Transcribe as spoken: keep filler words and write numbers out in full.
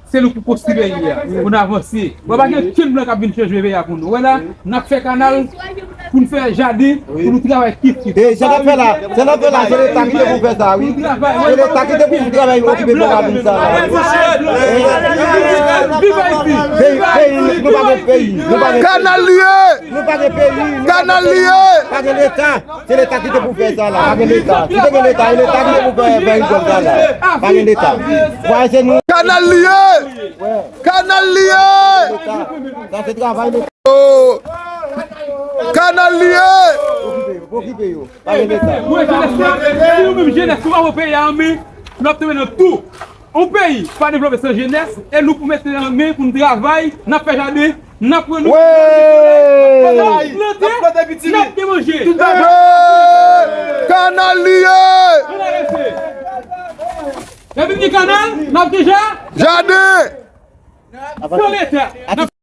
Se nou ki konstwi peyi a, pou n avanse. Bon, pa gen okenn blan k ap vin chanje peyi a pou nou. Wè la, n ap fè kanal pou n fè jaden, pou nou travay kif kif. E sa n ap fè la, sa n ap fè la, se Leta ki te pou fè sa, wi. Se Leta ki te pou travay, okipe pwoblèm sa la. Viv Ayiti! Peyi, peyi, nou pa gen peyi. Nou pa gen peyi. Kanal li ye! Nou pa gen peyi. Kanal li ye! Pa gen Leta. Se Leta ki te pou fè sa la. Pa gen Leta. Si te gen Leta, e Leta ki te pou fè, fè rigòl sa la. Pa gen Leta. Vwayè se nou. Kanal li ye! Kanal li ye! Leta. Sa se travay Leta. Oh! Kanal li ye! Okipe yo, okipe yo. Pa gen Leta. Mwen, jenès la, si nou menm jenès, nou pa pran peyi a an men, nou ap tonbe nan tou. Yon peyi pa devlope san jenès, e nou pou mete nan men pou n travay, n ap fè jaden, n ap pran nou, n ap plante, n ap gen manje. Kanal li ye! Depi gen kanal, n ap gen ja-, jaden! San Leta, n ap